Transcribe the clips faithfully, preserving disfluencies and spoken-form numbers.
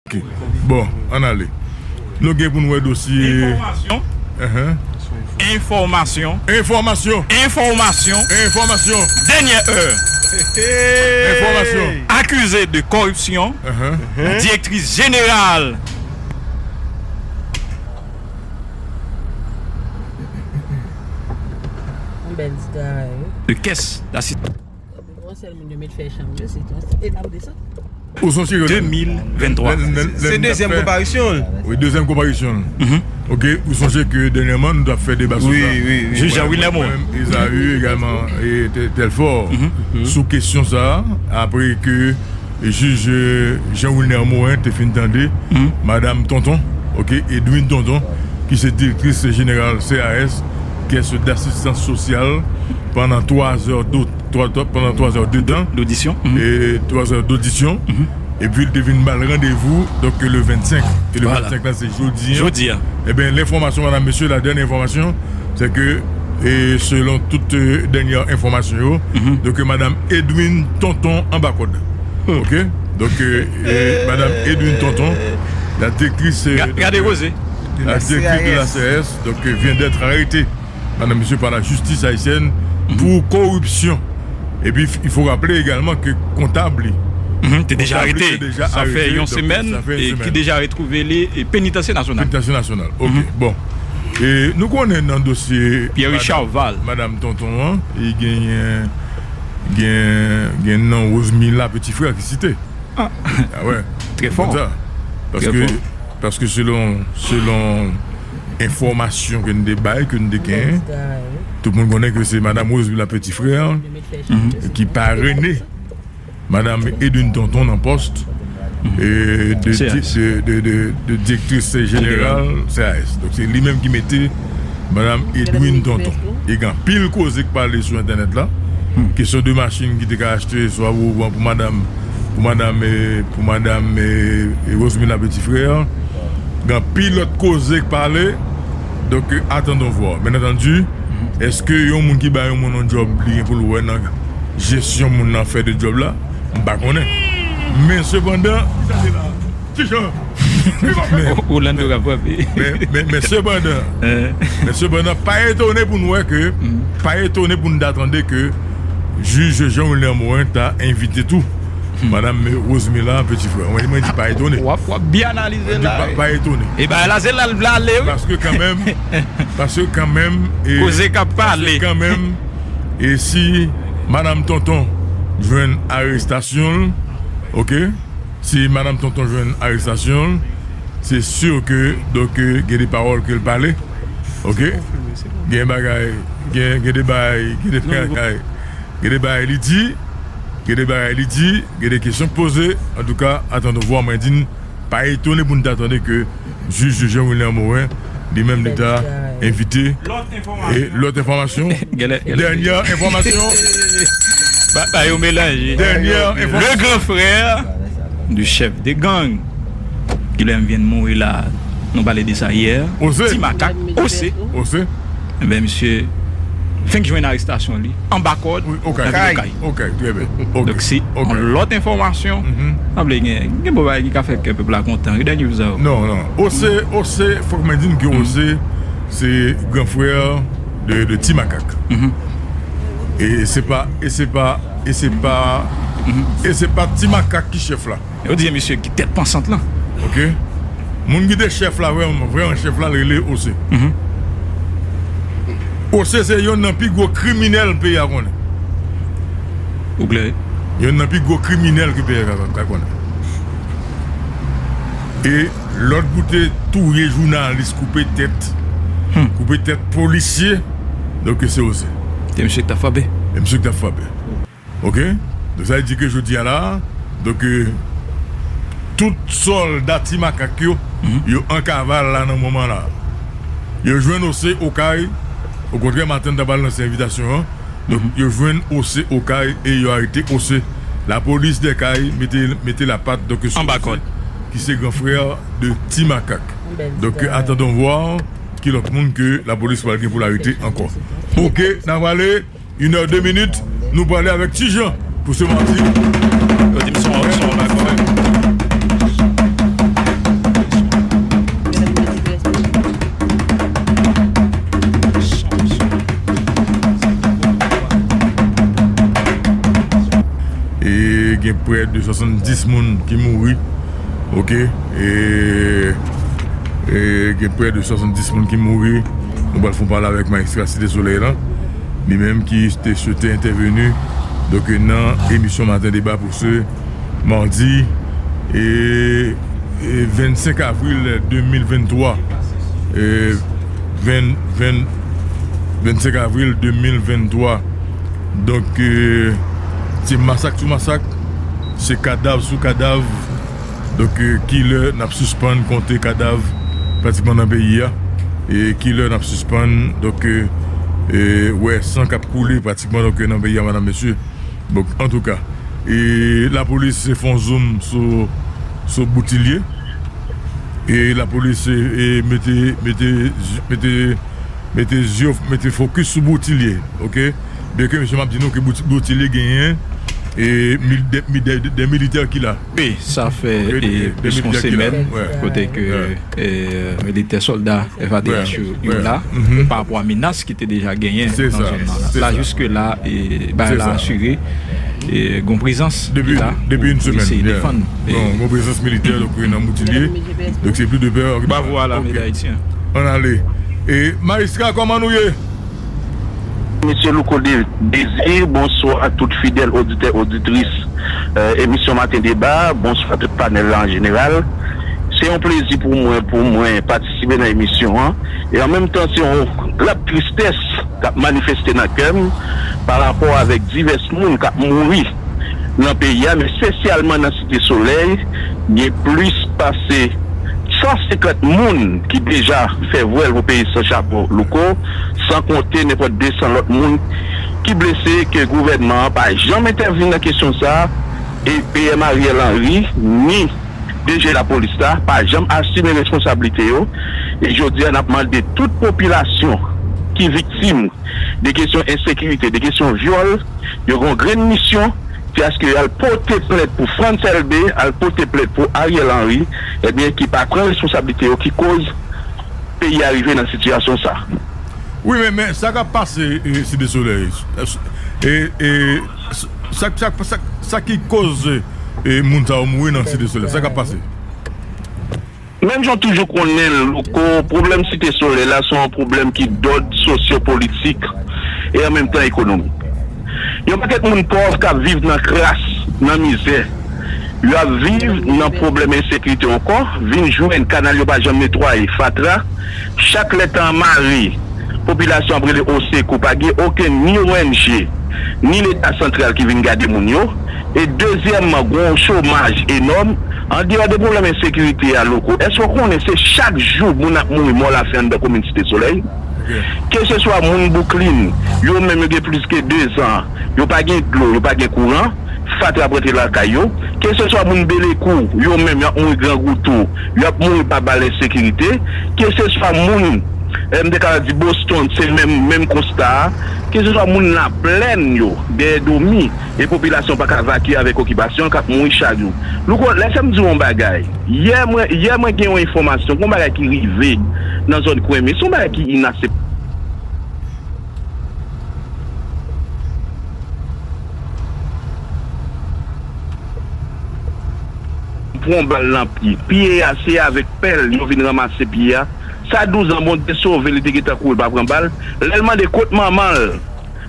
Ok. Bon, ann ale. Nou gen pou n wè dosye. Enfòmasyon. Enfòmasyon. Enfòmasyon. Enfòmasyon. Enfòmasyon. Dènyè è. Enfòmasyon. Accusée de corruption, la directrice générale de caisse d'assistance. Ou sonje ke de mil venntwa. Se dezyèm konparisyon l. Wi, dezyèm konparisyon l. Ok, ou sonje ke dènyèman nou t ap fè deba sou sa. Wi, wi, wi. Jij Jean Wilner Morin. Esaü egalman, e Telfort, sou kesyon sa a, apre ke jij Jean Wilner Morin te fin tande madanm Tonton, ok, Edwin Tonton, ki se direktris jeneral C A S, Caisse d'Assistance Sociale, pandan twa zè de, twa, twa, pandan twa zè de tan. D'audition. E twa zè d'audition. Epi l te vin ba l randevou, donk, le vennsenk. E le vennsenk la, se jodi a. Jodi a. Ebyen, lenfòmasyon, madam, mesye, la dènyè enfòmasyon, se ke, e selon tout, e, dènyè enfòmasyon yo, donk, madam Edwin Tonton anba kòd. Ok? Donk, e, e, madam Edwin Tonton, la directrice, e, la directrice de la C A S, donk, e, vient d'être arrêtée, madam, mesye, par la justice haïtienne pour corruption. Epi, il faut rappeler également que kontab li te deja arete. Sa fè yon semèn, e ki deja retwouve li, e, penitansye nasyonal. Penitansye nasyonal, ok. Bon. E nou konnen nan dosye Pierre Richard Val, madam Tonton an, e genyen, gen, gen non Rosemila Petit Frère ki site. Ah wè. Trè fò. Paske, paske selon, selon enfòmasyon ke n te bay, ke n te genyen, tout moun konnen ke se madam Rosemila Petit Frère ki parene madam Edwin Tonton nan pòs, e, de, de, de, de, de direktris jeneral C A S. Donk, se li menm ki mete madam Edwin Tonton. E gen anpil koze k pale sou entènèt la. Kesyon de machin ki te ka achte, swa pou, pou madam, pou madam, e, pou madam, e, e Rosemila Petit Frère. Gen anpil lòt koze k pale. Donk, e, attendons voir. Bien entendu, èske yon moun ki bay yon moun yon djòb, li gen pou l wè nan jesyon moun nan fè de djòb la? M pa konnen. Men sepandan, Orlando k ap frape. Men, men, men sepandan, men sepandan, pa etone pou n wè ke, pa etone pou n ta tande ke jij Jean Wilner Morin ta envite tou madam Rosemila Petit Frère. Mwen, mwen di pa etone. W ap, w ap byen analize la. Pa, pa etone. E bagay la, se la l vle ale, wi. Paske kanmenm, paske kanmenm, e, koze k ap pale. Paske kanmenm, e si madam Tonton jwenn arestasyon l, ok? Si madam Tonton jwenn arestasyon l, se si ke, donk, gen de pawòl ke l pale, ok? Gen bagay, gen, gen de bagay, gen de bagay, gen de bagay li di, gen de bagay li di, gen de kesyon k poze. Antouka, attendons voir, mwen di n, pa etone pou n ta tande ke jij Jean Wilner Morin, li menm, li ta envite. E lòt enfòmasyon, dènyè enfòmasyon. Ba, ba yo melanje. Dènyè enfòmasyon. Le grand frère du chef de gang ki lè m vin mouri la, nou pale de sa yè. Ti Makak, Ose. Ose. Enben, misye fenk jwenn arestasyon li anba kòd nan vil Okay. Okay, trè byen. Donk, se yon lòt enfòmasyon. Sanble gen, gen bon bagay ki ka fè kè pèp la kontan. Wi, dènyè jou sa yo. Non, non. Ose, Ose, fòk mwen di n ke Ose, se gran frè de, de Ti Makak. E se pa, e se pa, e se pa, e se pa Ti Makak ki chèf la. Yo di se misye ki tèt pansant lan. Ok. Moun ki te chèf la, vrèman, vrèman chèf la, l rele Ose. Ose se yonn nan pi gwo kriminèl peyi a konnen. Ou klè? Yonn nan pi gwo kriminèl ke peyi a ka, ka konnen. E lòt pou te touye jounalis, koupe tèt, koupe tèt polisye, donk se Ose. Se misye ki t ap frape. Se misye ki t ap frape. Ok? Donk, sa vle di ke jodi a la, donk, euh, tout sòlda Ti Makak yo, yo an kaval la nan moman la. Yo jwenn Ose Okay, okontrè, maten n t ap al lanse envitasyon an. Donk, yo jwenn Ose Okay e yo arete Ose. Lapolis dè kay mete, mete lapat, donk, sou Ose, ki se gran frè de Ti Makak. Donk, attendons voir ki lòt moun ke lapolis pral gen pou l arete ankò. Ok, n a prale. Une heure, deux minutes, nou prale avèk Ti Jan pou se madi. Yo di m son, son, son, son. Swasanndis moun ki mouri, oke, e, e gen prè de swasanndis moun ki mouri. Nou pral fè yon pale avèk majistra Site Solèy lan, li menm ki te swete entèveni, donk, nan emisyon Maten Deba pou se madi, e, e vennsenk avril de mil venntwa, e, ven, ven, vennsenk avril de mil venntwa. Donk, e, se masak sou masak, se kadav sou kadav. Donk, e, kilè n ap sispann konte kadav pratikman nan peyi a? E kilè n ap sispann, donk, e, e, wè san k ap koule pratikman, donk, nan peyi a, madam, mesye? Donk, antouka, e lapolis fè yon zoom sou, sou Boutilye. E lapolis, e, e mete, mete, mete, mete zye, mete fokis sou Boutilye, oke? Byenke, mesye, m ap di nou ke Bouti-, Boutilye genyen, e, mil, de, mil, de, de militè ki la. Wi, sa fè, oke, e, de, de plis yon militè ki la, semèn, wè, kote ke, wè, e, militè, sòlda F A D H yo, yo la, pa rapò a menas ki te deja genyen nan zòn nan la. La, jiske la, e, bagay la asire, e, gon prezans ki la pou eseye defann. Gon, gon prezans militè, donk, nan Boutilye. Donk, se plis de pè. Bravo a lame dayiti. Ann ale. E, majistra, kòman nou ye? Mesye Louko De-, Désir, bonswa a tout fidèl oditè, oditris, eh, emisyon Maten Deba, bonswa tout panèl la an jeneral. Se yon plezi pou mwen, pou mwen patisipe nan emisyon an. E an menm tan, se yon lap tristès k ap manifeste nan kè m pa rapò avèk divès moun k ap mouri nan peyi a, men espesyalman nan Site Solèy, gen plis pase san senkant moun ki deja fè vwèl pou peyi san chapo, Louko, san konte nenpòt de san lòt moun ki blese, ke gouvènman an pa janm entèvni nan kesyon sa a, e PM Ariel Henry, ni DG lapolis la, pa janm asime responsablite yo. E jodi a, n ap mande tout popilasyon ki viktim de kesyon ensekirite, de kesyon vyòl, yo gen yon grenn misyon, se aske y al pote plent pou Frantz Elbé, al pote plent pou Ariel Henry, ebyen, ki pa pran responsablite yo, ki koz peyi a rive nan sitiyasyon sa. Wi, men, men sa k ap pase, e, Site Solèy, e, e, sa, sa, sa, sa ki koz, e, moun sa yo mouri nan Site Solèy, sa k ap pase? Menm jan w toujou konnen l, Louko, pwoblèm Site Solèy la se yon pwoblèm ki dòd sosyopolitik e an menm tan ekonomik. Yon pakèt moun pòv k ap viv nan kras, nan mizè. Yo ap viv nan pwoblèm ensekirite ankò, vin jwenn kanal yo pa janm netwaye, fatra. Chak lè tan an mare, popilasyon ap rele osekou, pa gen okenn ni O N G, ni Leta santral ki vin gade moun yo. E dezyèmman, gen yon chomaj enòm. Andeyò de pwoblèm ensekirite a, Louko, èske w konnen se chak jou moun ap mouri mò lafen anndan komin Site Solèy? Keseswa moun Bouklin, yo menm yo gen plis ke dezan, yo pa gen dlo, yo pa gen kouran, fatra ap rantre lakay yo. Keseswa moun Belekou, yo menm y ap mouri grangou tou, y ap mouri pa bal ensekirite. Keseswa moun, eh, m te ka di Boston, se menm, menm konsta a. Keseswa moun Laplèn yo, dèyè Domi, e popilasyon pa ka vakye avèk okipasyon, k ap mouri chak jou. Louko, lèse m di w yon bagay. Yè mwen, yè mwen gen yon enfòmasyon, gen yon bagay ki rive nan zòn Kwenmye. Se yon bagay ki inakseptab. Pran bal nan pye. Pye a, se avèk pèl yo vin ranmase pye a. Sa douz an, Bondye sove l, li te gentan kouri, l pa pran bal. Lè l mande kot manman l,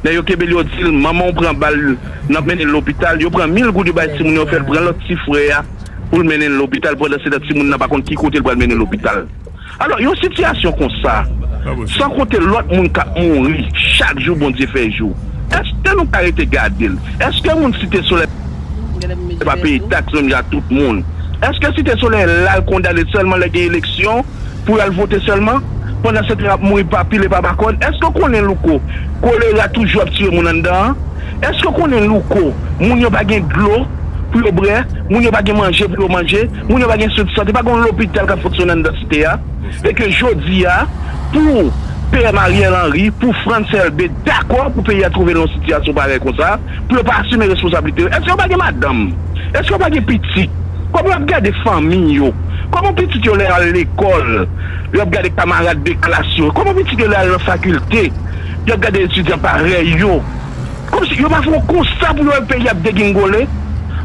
nèg yo kenbe l, yo di l, manman w pran bal, n ap mennen l lopital. Yo pran mil goud, yo bay timoun yo, fè l pran lòt ti frè a pou l mennen l lopital. Pandansetan, timoun nan pa konn ki kote l pral mennen l lopital. Alò, yon sitiyasyon konsa, san konte lòt moun k ap mouri chak jou Bondye fè jou, èske nou ka rete gade l? Èske moun Site Solèy pa peye taks menm jan ak tout moun? Èske Site Solèy la l kondane sèlman lè gen eleksyon pou y al vote sèlman? Pandansetan, y ap mouri pa pil e pa makòn. Èske w konnen, Louko, kolera toujou ap tiye moun anndan an? Èske w konnen, Louko, moun yo pa gen dlo pou yo bwè, moun yo pa gen manje pou yo manje, moun yo pa gen swen de sante, pa gen yon lopital k ap fonksyone anndan Site a? E ke jodi a, pou PM Ariel Henry, pou Frantz Elbé dakò pou peyi a twouve l nan yon sitiyasyon parèy konsa, pou yo pa asime responsablite yo, èske yo pa gen madanm? Èske yo pa gen pitit? Kòman y ap gade fanmi yo? Kòman pitit yo lè y al lekòl, y ap gade kamarad de klas yo? Kòman pitit yo lè y al nan fakilte, y ap gade etidyan parèy yo? Kòmsi yo pa fè yon konsta pou yo wè peyi ap degingole?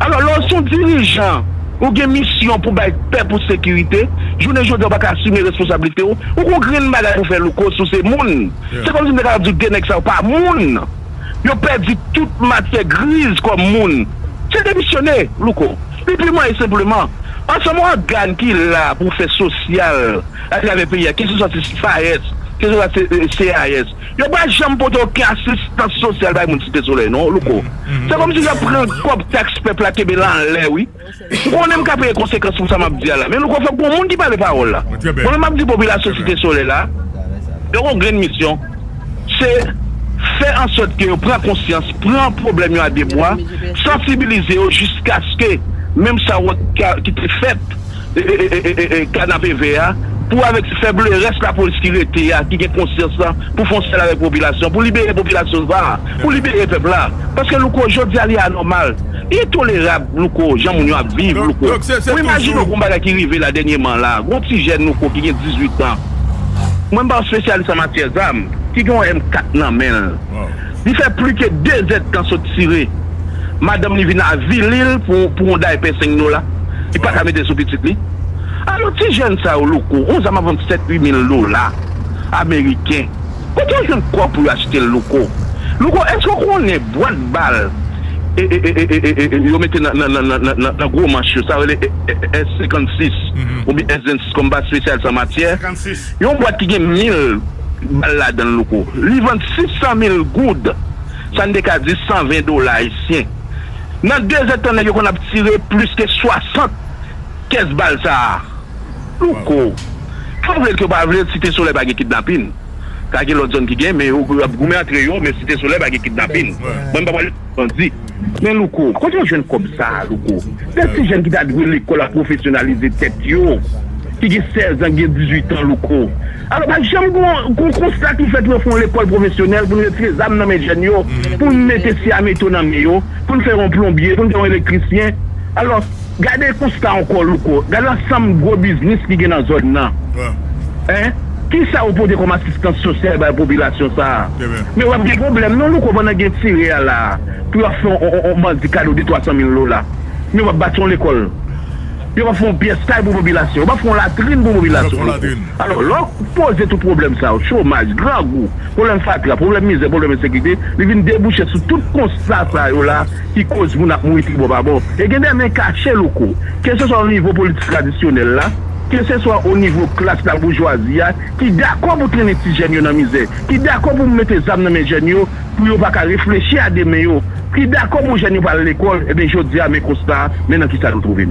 Alò, lè w se yon dirijan, ou gen misyon pou bay pèp ou sekirite, jounen jodi a ou pa ka asime responsablite w, ou gon grenn bagay pou fè, Louko, si w se moun. Se kòmsi m te kapab di w de nèg sa yo pa moun. Yo pèdi tout matyè griz kòm moun. Se demisyone, Louko. Li pi mwayen senpleman. Ansanm yon ògàn ki la pou fè sosyal atravè peyi a, keseswa se FAES, keseswa se, eh, CAES, yo pa janm pote okenn asistans sosyal bay moun Site Solèy, non, Louko. Se kòmsi y ap pran kòb taks pèp la, kenbe l anlè, wi. M konnen m ka peye konsekans pou sa m ap di a la. Men, Louko, fòk gon moun ki pale pawòl la. Mwen menm m ap di popilasyon Site Solèy la, yo gon grenn misyon. Se fè an sòt ke yo pran konsyans, pran pwoblèm yo a de bwa, sansibilize yo jiskaske menm sa w wè ki te fèt, e, e, e, e, e, e, Kanapevè a, pou avèk fèb le rès lapolis ki rete a, ki gen konsyans lan, pou fè yon sèl avèk popilasyon, pou libere popilasyon sa a, pou libere pèp la. Paske, Louko, jodi a li anòmal, li entolerab, Louko, jan moun yo ap viv, Louko. Ou imajine w gon bagay ki rive la dènyèman la, gon ti jèn, Louko, ki gen dizuit an. Mwen m pa yon espesyalis an matyè zam, ki gen yon M kat nan men l. Li fè plis ke de zèdtan sot tire. Madanm li vin avili l pou, pou yon daypè senk dola. Li pa ka mete sou pitit li. Alò, ti jèn sa yo, Louko, yon zam ap vann sèt uit mil dola ameriken. Kote yo jwenn kòb pou yo achte l, Louko? Louko, èske w konnen bwat bal e, e, e, e, e, e, e, yo mete nan, nan, nan, nan, nan, nan gwo manch yo, sa yo rele e, e, e, S senkannsis oubyen S vennsis kòm pa espesyal sa matyè? Yon bwat ki gen mil bal ladan l, Louko. Li vann sis san mil goud. Sa n te ka di san ven dola ayisyen. Nan de zèdtan, nèg yo konn ap tire plis ke swasant kès bal sa a. Louko. Ke w vle l, ke w pa vle l, Site Solèy pa gen kidnapin. Ka gen lòt zòn ki gen, men yo ap goumen antre yo, men Site Solèy pa gen kidnapin. Mwen, m pa pral bandi. Men, Louko, kote yo jwenn kòb sa a, Louko? Se ti jèn ki ta dwe lekòl ap pwofesyonalize tèt yo, ki gen sèz an, gen dizuit an, Louko. Alò, pa janm gon, gon konsta ki fèt pou yo fè yon lekòl pwofesyonèl, pou n retire zam nan men jèn yo, pou n mete syameto nan men yo, pou n fè yon plonbye, pou n fè yon elektrisyen. Alò, gade konsta ankò, Louko. Gade ansanm gwo biznis ki gen nan zòn nan. Hein? Kisa yo pote kòm asistans sosyal bay popilasyon sa a? Men w ap gen pwoblèm non, Louko, pandan gen tire a la, pou yo ap fè on, on, on bandi kado de twa san mil dola. Men w ap bati yon lekòl. Yo p ap fè yon pyès kay pou popilasyon. Yo p ap fè yon latrin pou popilasyon, Louko. Alò, lè w poze tout pwoblèm sa yo, chomaj, grangou, pwoblèm fatra, pwoblèm mizè, pwoblèm ensekirite, li vin debouche sou tout konsta sa yo la ki koz moun ap mouri tribò pa bò. E gen de men kache, Louko. Keseswa o nivo politik tradisyonèl la, keseswa o nivo klas laboujwazi a, ki dakò pou trennen ti jèn yo nan mizè, ki dakò pou mete zam nan men jèn yo, pou yo pa ka reflechi a demen yo, ki dakò pou jèn yo pa al lekòl, ebyen, jodi a, men konsta a, men nan kisa nou twouve nou.